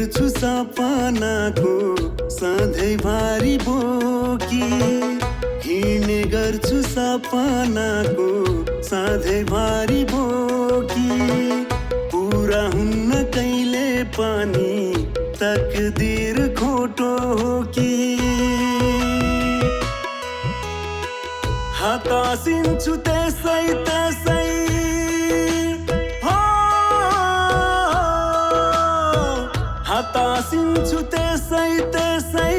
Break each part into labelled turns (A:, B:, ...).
A: गर्छु सपनाको सधैँभरि बोकी हिँड्ने गर्छु सपनाको सधैँभरि बोकी पुरा हुन्न कहिले पनि तकदीर खोटो हो कि हतासिन्छु त्यसै त्यसै हो हतासिन्छु त्यसै त्यसै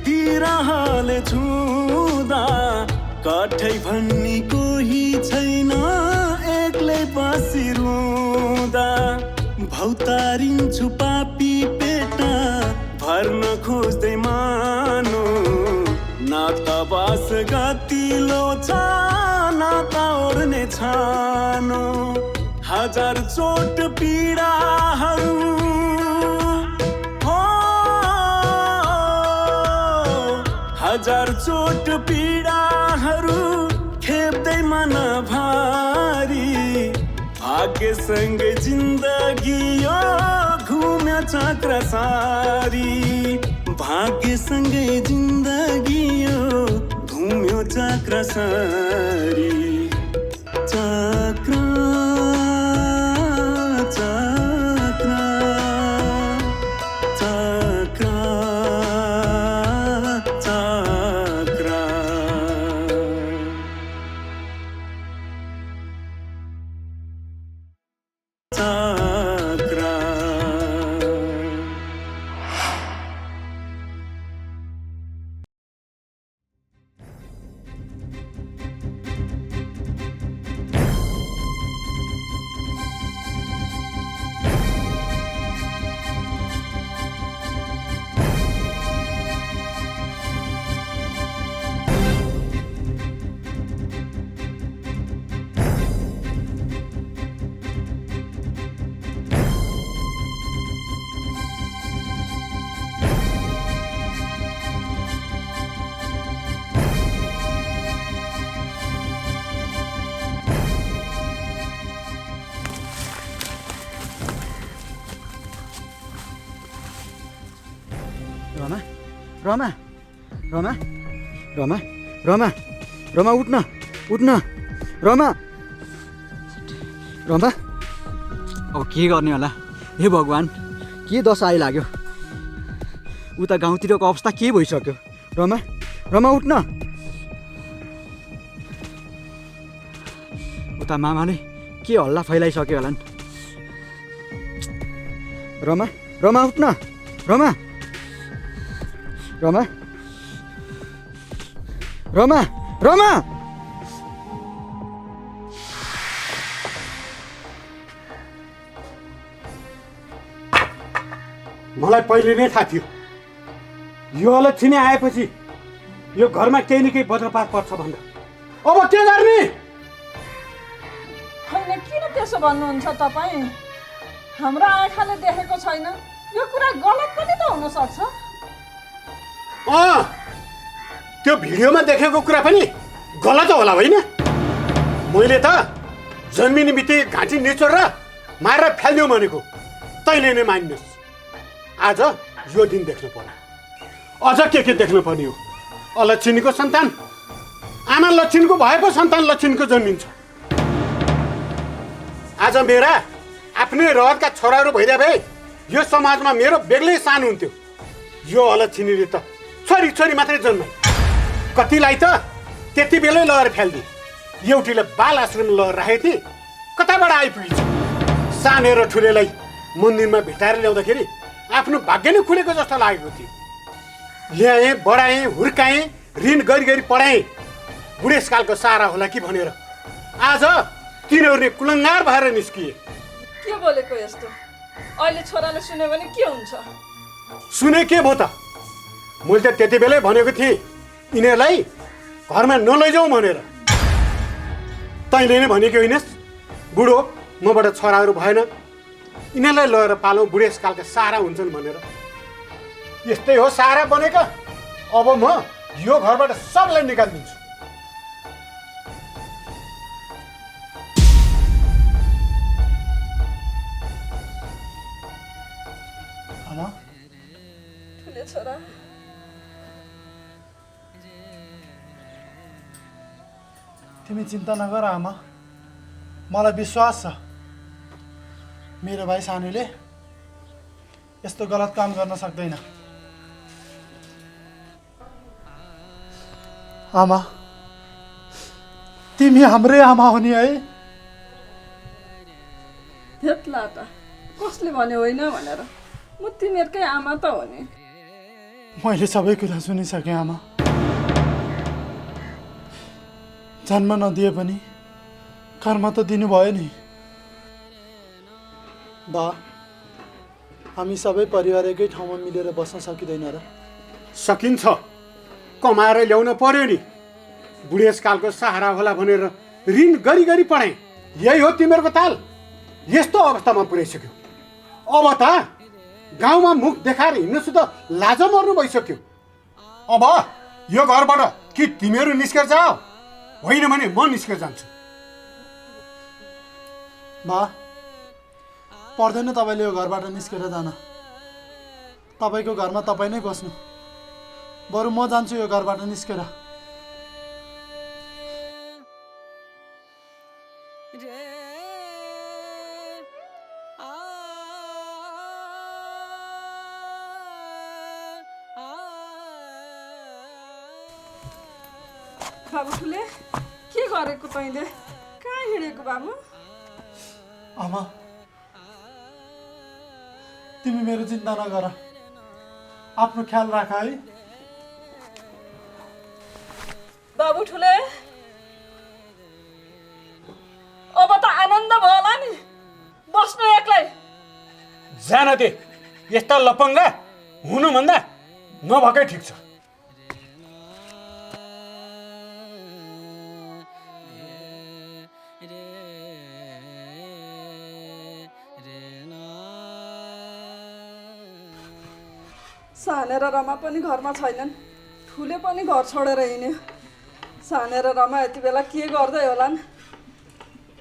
A: बिरहले छुँदा कठै भन्ने कोही छैन एक्लै बसिरुँदा भौतारिन्छु पापी पेटा भर्न खोज्दै मानो न त बास गतिलो छ न त ओर्ने छानो हजार चोट पीडाहरू हो हजार चोट पीडाहरू खेप्दै मन भारी भाग्यसँग जिन्दगी यो घुम्यो चक्र सारी भाग्यसँगै जिन्दगी यो घुम्यो चक्र सारी चक्र चक्र चक्र चक्र चक्र
B: रमा रमा रमा रमा रमा उठ्न उठ्न रमा रमा
C: अब के गर्ने होला हे भगवान्
B: के दशा आइलाग्यो उता गाउँतिरको अवस्था के भइसक्यो रमा रमा उठ्न उता मामाले के हल्ला फैलाइसक्यो होला नि रमा रमा उठ्न रमा रमा रमा रमा
D: मलाई पहिले नै थाहा थियो यो अलक्षिणी आएपछि यो घरमा केही न केही वज्रपात पर्छ भनेर अब के गर्ने
E: होइन किन त्यसो भन्नुहुन्छ तपाईँ हाम्रो आँखाले देखेको छैन यो कुरा गलत पनि त हुन सक्छ
D: त्यो भिडियोमा देखेको कुरा पनि गलत होला होइन मैले त जन्मिने बित्तिकै घाँटी निचोर मारेर फ्याल्दियो भनेको तैँले नै मान्नुहोस् आज यो दिन देख्नु पर्यो अझ के देख्नु पर्ने हो अलक्षिणीको सन्तान आमा लक्ष्मीको भएको सन्तान लक्ष्मीको जन्मिन्छ आज मेरा आफ्नै रहरका छोराहरू भइदिए भए यो समाजमा मेरो बेग्लै स्थान हुन्थ्यो यो अलक्षिणीले त छोरी छोरी मात्रै जन्माए कतिलाई त त्यति बेलै लगेर फ्याल्दिए एउटीले बाल आश्रम लगेर राखेको थिएँ कताबाट आइपुगिन्छ सानो र ठुलेलाई मन्दिरमा भेटाएर ल्याउँदाखेरि आफ्नो भाग्य नै खुलेको जस्तो लागेको थियो ल्याएँ बढाएँ हुर्काएँ ऋण गरी गरी पढाएँ बुढेसकालको सारा होला कि भनेर आज तिनीहरू नै कुलङ्गार भएर निस्किए
E: के बोलेको यस्तो अहिले छोराले सुन्यो भने के हुन्छ
D: सुने के भयो त मैले त त्यति बेलै भनेको थिएँ यिनीहरूलाई घरमा नलैजाउँ भनेर तैँले नै भनेको होइनस् बुढो मबाट छोराहरू भएन यिनीहरूलाई लगेर पालौँ बुढेसकालका सारा हुन्छन् भनेर यस्तै हो सारा बनेका अब म यो घरबाट सबलाई निकालिदिन्छु
F: आमा
E: ठुले छोरा
F: तिमी चिन्ता नगर आमा मलाई विश्वास छ मेरो भाइ सानुले यस्तो गलत काम गर्न सक्दैन आमा तिमी हाम्रै आमा हो नि है
E: हेत्ला त कसले भन्यो होइन भनेर म तिमीहरूकै आमा त हो नि
F: मैले सबै कुरा सुनिसकेँ आमा जन्म नदिए पनि कर्म त दिनुभयो नि बा हामी सबै परिवार एकै ठाउँमा मिलेर बस्न सकिँदैन र
D: सकिन्छ कमाएर ल्याउन पर्यो नि बुढेसकालको सहारा होला भनेर ऋण गरी गरी पढाएँ यही हो तिमीहरूको ताल यस्तो अवस्थामा पुर्याइसक्यो अब त गाउँमा मुख देखाएर हिँड्नु सुधा लाज मर्नु भइसक्यो अब यो घरबाट कि तिमीहरू निस्केर जाऊ होइन भने म निस्केर जान्छु
F: बा पर्दैन तपाईँले यो घरबाट निस्केर जान तपाईँको घरमा तपाईँ नै बस्नु बरु म जान्छु यो घरबाट निस्केर
E: बाबु ठुले के गरेको तैँले कहाँ हिँडेको बाबु
F: आमा तिमी मेरो चिन्ता नगर आफ्नो ख्याल राख है
E: बाबु ठुले अब त आनन्द भयो होला नि बस्नु एक्लै
D: जान दे यस्ता लपङ्गा हुनुभन्दा नभएकै ठिक छ
E: साने र रमा पनि घरमा छैनन् ठुले पनि घर छोडेर हिँड्यो साने र रमा यति बेला के गर्दै होलान्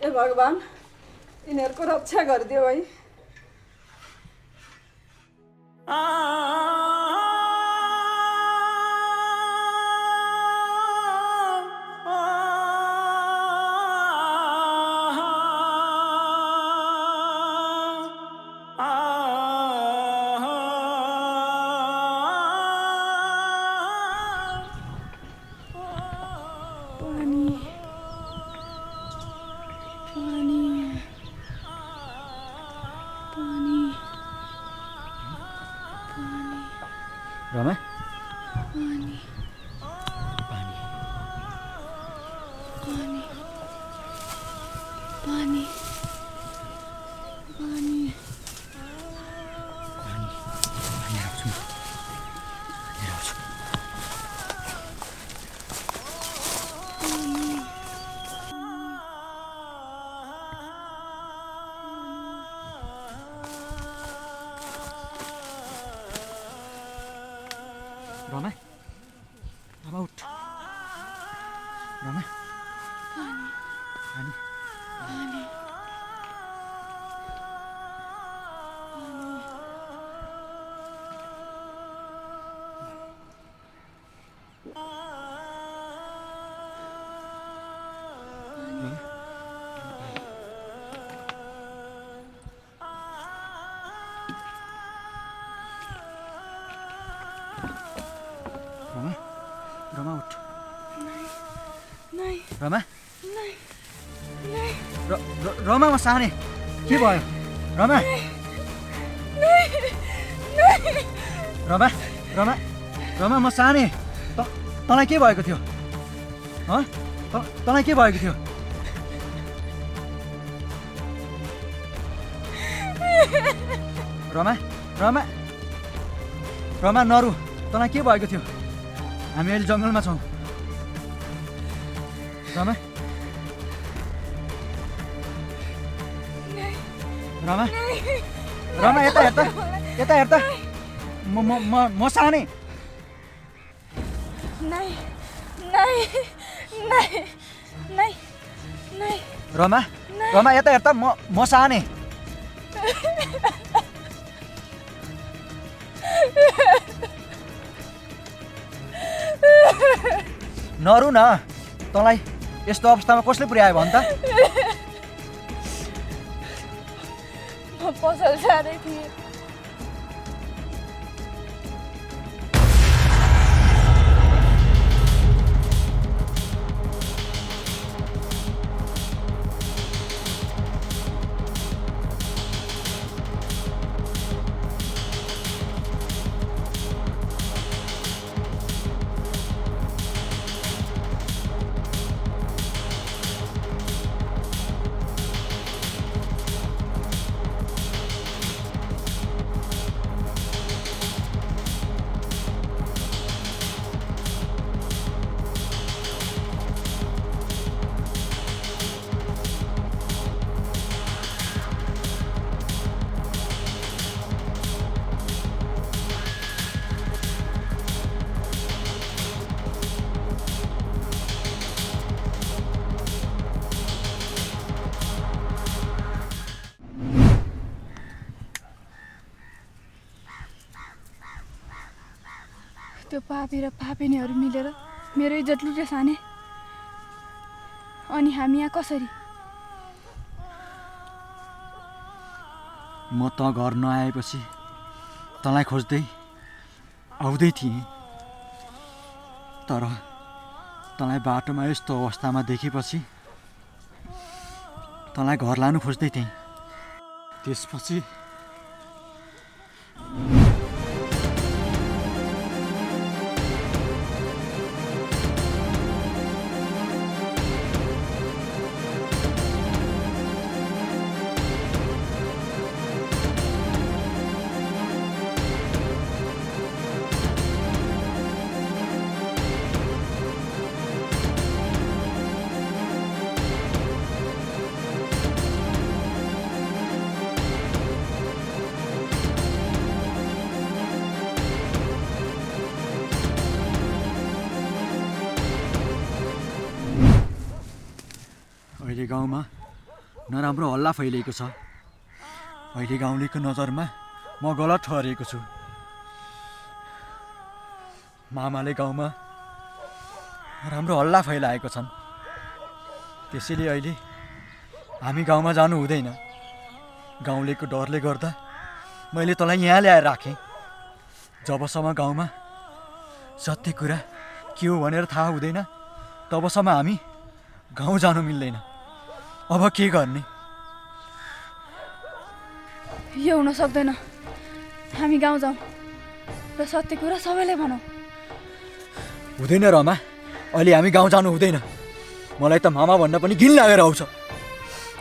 E: ए भगवान् यिनीहरूको रक्षा गरिदियो है
C: रमा रमा रमा उठ रमा पानी रमा उठ रमा रमा म साने के भयो रमा रमा रमा रमा म साने तँलाई के भएको थियो तँलाई के भएको थियो रमा रमा रमा नरु तँलाई के भएको थियो हामी अहिले जङ्गलमा छौँ रमा रमा रमा यता हेर्दा यता हेर्दा म साने रमा रमा यता हेर्दा म साने नरु न, तँलाई यस्तो अवस्थामा कसले पुर्यायो भन् त?
G: म पसल जाँदै थिएँ। त्यो पापी र पापिनीहरू मिलेर मेरो इज्जत लुटे साने। अनि हामी यहाँ कसरी?
C: म त घर नआएपछि तँलाई खोज्दै आउँदै थिएँ, तर तँलाई बाटोमा यस्तो अवस्थामा देखेपछि तँलाई घर लानु खोज्दै थिएँ। त्यसपछि अहिले गाउँमा नराम्रो हल्ला फैलिएको छ। अहिले गाउँलेको नजरमा म गलत ठहरेको छु। मामाले गाउँमा राम्रो हल्ला फैलाएको छन्। त्यसैले अहिले हामी गाउँमा जानु हुँदैन। गाउँलेको डरले गर्दा मैले तँलाई यहाँ ल्याएर राखेँ। जबसम्म गाउँमा सत्य कुरा के हो भनेर थाहा हुँदैन तबसम्म हामी गाउँ जानु मिल्दैन। अब के गर्ने?
G: यो हुन सक्दैन। हामी गाउँ जाउँ र सत्य कुरा सबैलाई भनौँ।
C: हुँदैन रमा, अहिले हामी गाउँ जानु हुँदैन। मलाई त मामा भन्न पनि घिन लागेर आउँछ।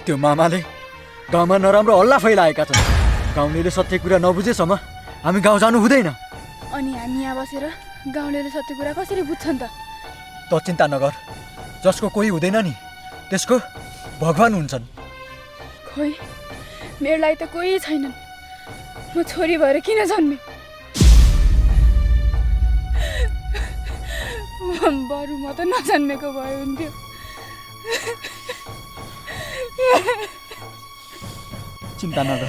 C: त्यो मामाले गाउँमा नराम्रो हल्ला फैलाएका छन्। गाउँलेले सत्य कुरा नबुझेसम्म हामी गाउँ जानु हुँदैन।
G: अनि हामी यहाँ बसेर गाउँलेले सत्य कुरा कसरी बुझ्छन् त?
C: त चिन्ता नगर। जसको कोही हुँदैन नि त्यसको भगवान हुन्छन्।
G: खोइ मेरो लागि त कोही छैनन्। म छोरी भएर किन जन्मेँ? बरु म त नजन्मेको भए हुन्थ्यो।
C: चिन्ता नगर।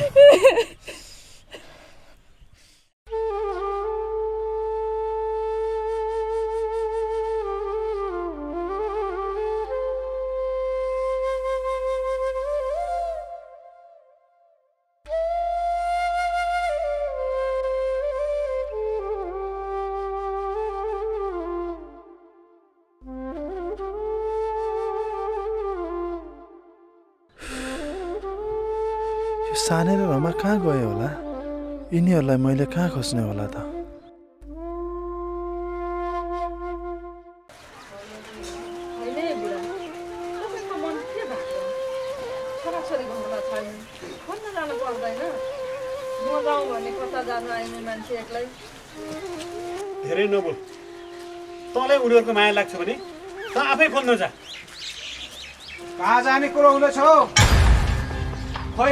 F: साने र रमा कहाँ गयो होला? यिनीहरूलाई मैले कहाँ खोज्ने होला त?
E: छोराछोरी घरमा छैन, खोज्न जानु पर्दैन। म जाउँ भने कता जानु आइने मान्छे एक्लै।
D: धेरै नबोल। तँलाई उनीहरूको माया लाग्छ भने त आफै खोज्न जा।
H: कहाँ जाने कुरो हुँदैछ? खोइ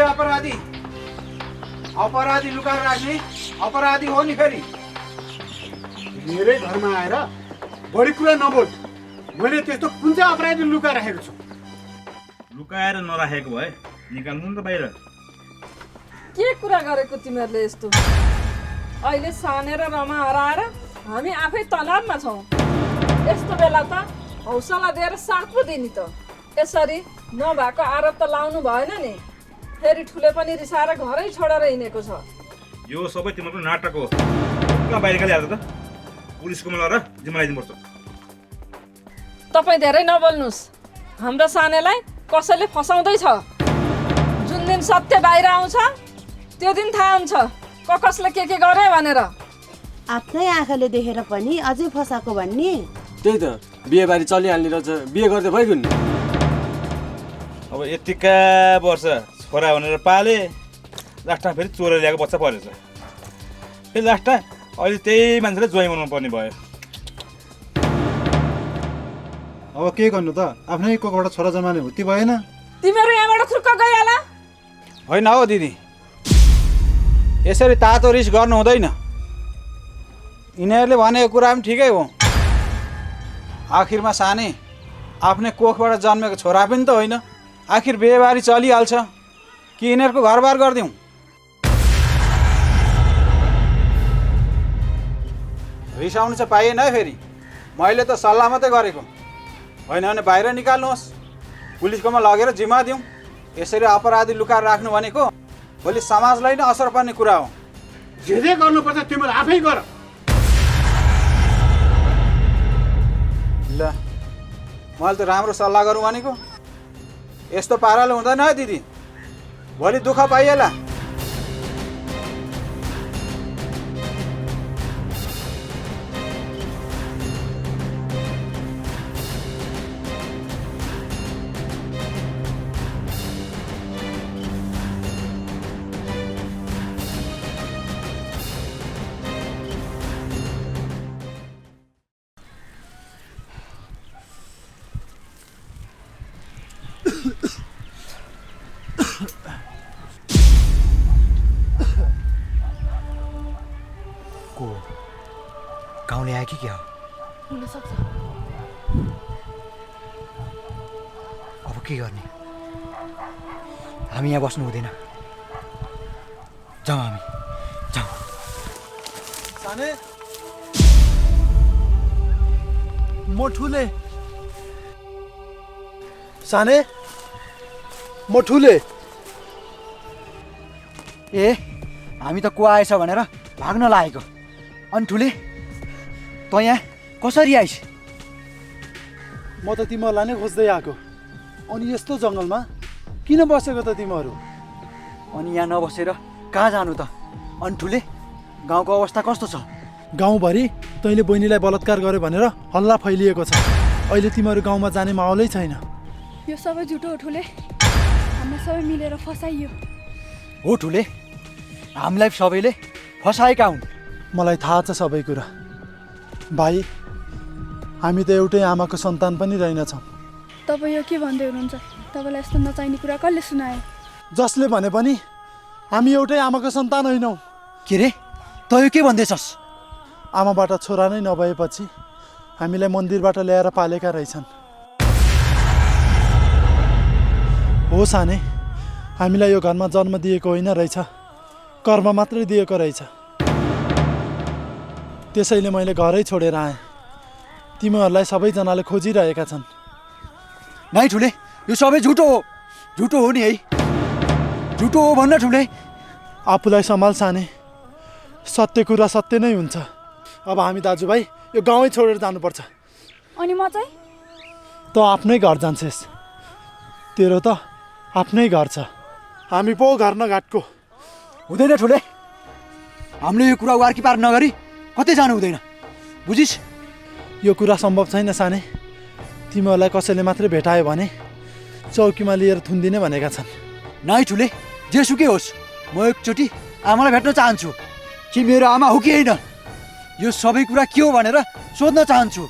H: अपराधी लुकाएर राख्ने अपराधी हो नि फेरि।
D: मेरै घरमा आएर बढी कुरा नबोल। मैले त्यस्तो कुन चाहिँ अपराधी लुकाएर राखेको छु?
I: लुकाएर नराखेको भए निकाल्नु नि त बाहिर।
E: के कुरा गरेको तिमीहरूले यस्तो? अहिले साने र रमा हराएर हामी आफै तनावमा छौँ। यस्तो बेला त हौसला दिएर साथ पो दिने त। यसरी नभएको आरोप त लाउनु भएन नि। फेरि ठुले पनि रिसाएर घरै छोडेर हिँडेको छ।
I: यो सबै तिम्रो नाटक हो। कहाँ बाहिर निकालिहाल्छ त? पुलिसकोमा लगेर जिम्मा लगाइदिनुपर्छ।
E: तपाईँ धेरै नबोल्नुहोस्। हाम्रो सानेलाई कसैले फसाउँदैछ। जुन दिन सत्य बाहिर आउँछ त्यो दिन थाहा हुन्छ कसले के गरे भनेर।
J: आफ्नै आँखाले देखेर पनि अझै फसाएको भन्ने।
K: त्यही त बिहेबारी चलिहाल्ने रहेछ, बिहे गर्दै भइगयो नि।
I: अब यतिका वर्ष छोरा भनेर पाले, लास्टमा फेरि चोरेर ल्याएको बच्चा परेछ। फेरि लास्टमा अहिले त्यही मान्छेले ज्वाइँ बनाउनु पर्ने भयो।
F: अब के गर्नु त, आफ्नै कोखबाट छोरा जमाने हुत्ती भएन।
E: तिमीहरू यहाँबाट थुक्क गइहाल।
H: होइन हो दिदी, यसरी तातो रिस गर्नु हुँदैन। यिनीहरूले भनेको कुरा पनि ठिकै हो। आखिरमा साने आफ्नै कोखबाट जन्मेको छोरा पनि त होइन। आखिर बिहेबारी चलिहाल्छ कि यिनीहरूको घरबार गरिदिउँ? रिसाउनु चाहिँ पाइएन है। फेरि मैले त सल्लाह मात्रै गरेको, होइन भने बाहिर निकाल्नुहोस्, पुलिसकोमा लगेर जिम्मा दिउँ। यसरी अपराधी लुकाएर राख्नु भनेको भोलि समाजलाई नै असर पर्ने कुरा हो।
D: जे गर्नुपर्छ तिमीले आफै गर।
H: ल मैले त राम्रो सल्लाह गरौँ भनेको, यस्तो पाराले हुँदैन है दिदी, भोलि दुःख पाइएला।
B: गाउँले आयो कि क्या हो?
G: हुनसक्छ।
B: अब के गर्ने? हामी यहाँ बस्नु हुँदैन। जाउँ हामी, जाउँ।
F: साने म ठुले, साने म ठुले।
B: ए हामी त को आएछ भनेर भाग्न लागेको। अनि ठुले त यहाँ कसरी आइस?
F: म त तिमीहरूलाई नै खोज्दै आएको। अनि यस्तो जङ्गलमा किन बसेको त तिमीहरू?
B: अनि यहाँ नबसेर कहाँ जानु त? अनि ठुले गाउँको अवस्था कस्तो छ?
F: गाउँभरि तैँले बहिनीलाई बलात्कार गर्यो भनेर हल्ला फैलिएको छ। अहिले तिमीहरू गाउँमा जाने माहौलै छैन।
G: यो सबै झुटो हो ठुले। हामीलाई सबै मिलेर फसाइयो।
B: हो ठुले, हामीलाई सबैले फसाएका हुन्।
F: मलाई थाहा छ सबै कुरा। भाइ, हामी त एउटै आमाको सन्तान पनि रहेनछौँ।
G: तपाईँ यो के भन्दै हुनुहुन्छ? तपाईँलाई यस्तो नचाहिने कुरा कसले सुनायो?
F: जसले भने पनि हामी एउटै आमाको सन्तान होइनौँ।
B: के रे, त यो के भन्दैछस्?
F: आमाबाट छोरा नै नभएपछि हामीलाई मन्दिरबाट ल्याएर पालेका रहेछन्। हो साने, हामीलाई यो घरमा जन्म दिएको होइन रहेछ, कर्म मात्रै दिएको रहेछ। त्यसैले मैले घरै छोडेर आएँ। तिमीहरूलाई सबैजनाले खोजिरहेका छन्।
B: नाइ ठुले, यो सबै झुटो हो। झुटो हो नि है, झुटो हो भन्न ठुले।
F: आफूलाई सम्हाल साने, सत्य कुरा सत्य नै हुन्छ। अब हामी दाजुभाइ यो गाउँै छोडेर जानुपर्छ।
G: अनि म चाहिँ?
F: त आफ्नै घर जान्छेस्। तेरो त आफ्नै घर छ, हामी पो घर नघाटको।
B: हुँदैन ठुले, हामीले यो कुरा वार्की पार नगरी कतै जानु हुँदैन, बुझिस्?
F: यो कुरा सम्भव छैन साने। तिमीहरूलाई कसैले मात्रै भेटायो भने चौकीमा लिएर थुनिदिने भनेका छन्।
B: नाइ ठुले, जेसुकै होस्, म एकचोटि आमालाई भेट्न चाहन्छु। कि मेरो आमा हो कि होइन, यो सबै कुरा के हो भनेर सोध्न चाहन्छु।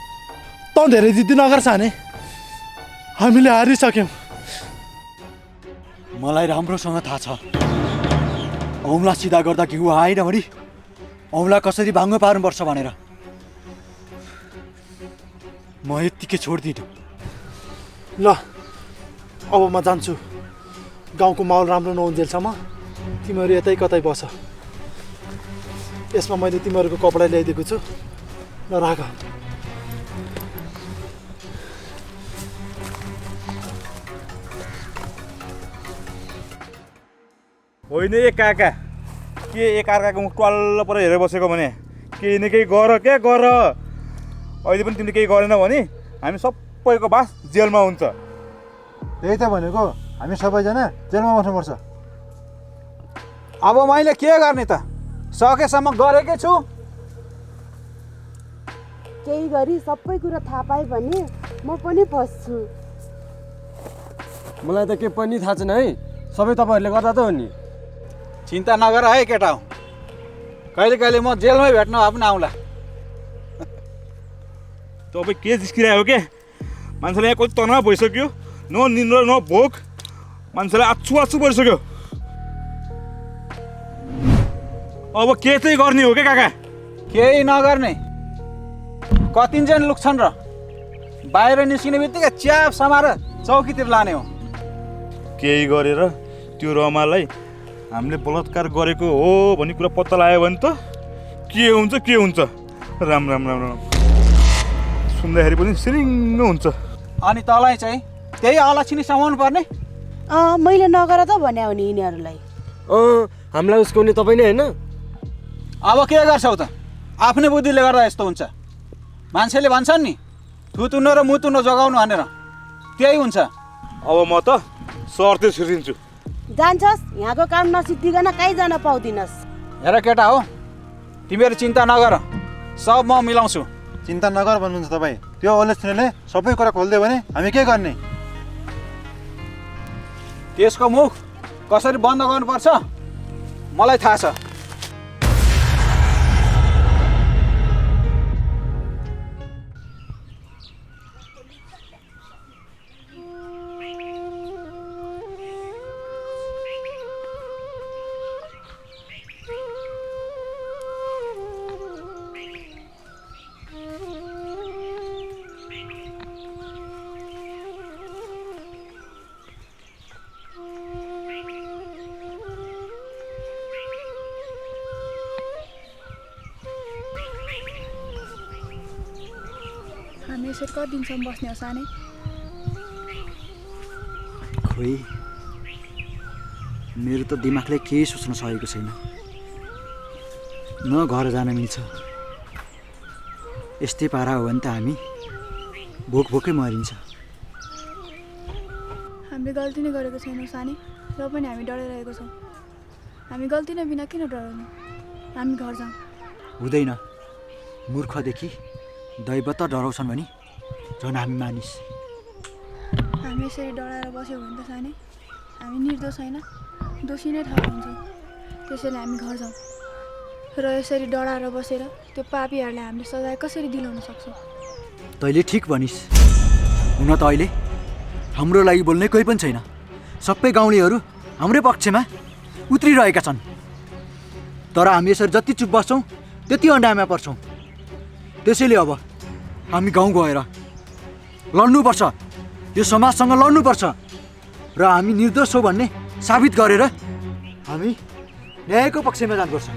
F: त धेरै जिद्दी नगर साने, हामीले हारिसक्यौँ।
B: मलाई राम्रोसँग थाहा छ औँला सिधा गर्दा घिउ आएन भने औँला कसरी भाङ्गो पार्नुपर्छ भनेर। म यत्तिकै छोड्दिनँ।
F: ल अब म जान्छु। गाउँको माहौल राम्रो नहुन्जेलसम्म तिमीहरू यतै कतै बस। यसमा मैले तिमीहरूको कपडा ल्याइदिएको छु ल राख।
I: होइन ए काका, के एकअर्काको मुख टल्ल पर हेरेर बसेको भने केही न केही गर क्या गर। अहिले पनि तिमीले केही गरेन भने हामी सबैको बास जेलमा हुन्छ।
B: त्यही त भनेको, हामी सबैजना जेलमा बस्नुपर्छ।
H: अब मैले के गर्ने त, सकेसम्म गरेकै छु।
J: केही गरी सबै कुरा थाहा पाएँ भने म पनि फस्छु।
K: मलाई त के पनि थाहा छैन है, सबै तपाईँहरूले गर्दा त हो नि।
H: चिन्ता नगर है केटा हो, कहिले कहिले म जेलमै भेट्न भए पनि आउँला।
I: तपाईँ के जिस्किरहेको के? मान्छेलाई यहाँ कति तनाव भइसक्यो, न निन्द्रा न भोक, मान्छेलाई आछु आछु परिसक्यो। अब के चाहिँ गर्ने हो क्या काका?
H: केही नगर्ने, कतिजना लुक्छन् र बाहिर निस्किने बित्तिकै च्याप समाएर चौकीतिर लाने हो।
I: केही गरेर त्यो रमालाई हामीले बलात्कार गरेको हो भन्ने कुरा पत्ता लाग्यो भने त के हुन्छ के हुन्छ। राम राम राम राम, सुन्दाखेरि पनि सिरिङ्ग हुन्छ।
H: अनि तँलाई चाहिँ त्यही अलक्षिणी समाउनु पर्ने?
J: मैले नगर त भने हो नि यिनीहरूलाई।
K: हामीलाई उस्काउने तपाईँ नै होइन?
H: अब के गर्छौ त, आफ्नै बुद्धिले गर्दा यस्तो हुन्छ। मान्छेले भन्छन् नि थुतुनो र मुतुनो जोगाउनु भनेर, त्यही हुन्छ।
I: अब म त सर्तै छिरिन्छु।
J: जान्छस्, यहाँको काम नसिद्धिकन कहीँ जान पाउँदिनस्।
H: हेर केटा हो, तिमीहरू चिन्ता नगर, सब म मिलाउँछु।
B: चिन्ता नगर भन्नुहुन्छ तपाईँ? त्यो अलक्षणीले सबै कुरा खोलिदियो भने हामी के गर्ने?
H: त्यसको मुख कसरी बन्द गर्नुपर्छ मलाई थाहा छ।
G: हामी यसरी कति दिनसम्म बस्ने हो सानै?
B: खोइ, मेरो त दिमागले केही सोच्न सकेको छैन। न घर जान मिल्छ, यस्तै पारा हो भने त हामी भोक भोकै मरिन्छ।
G: हामीले गल्ती नै गरेको छैनौँ सानै, र पनि हामी डराइरहेको छौँ। हामी गल्ती नै बिना किन डराउनु? हामी घर जाउँ।
B: हुँदैन, मूर्खदेखि दैव त डराउँछन् भने झन् हामी मानिस।
G: हामी यसरी डराएर बस्यो भने त सानै हामी निर्दोष होइन, दोषी नै थाहा हुन्छौँ। त्यसैले हामी घर जाउँ र यसरी डराएर बसेर त्यो पापीहरूलाई हामीले सजाय कसरी दिलाउन सक्छौँ?
B: तैँले ठिक भनिस्। हुन त अहिले हाम्रो लागि बोल्ने कोही पनि छैन। सबै गाउँलेहरू हाम्रै पक्षमा उत्रिरहेका छन्। तर हामी यसरी जति चुप बस्छौँ त्यति अन्डामा पर्छौँ। त्यसैले अब हामी गाउँ गएर लड्नुपर्छ, यो समाजसँग लड्नुपर्छ र हामी निर्दोष छौँ भन्ने साबित गरेर हामी न्यायको पक्षमा जानुपर्छ।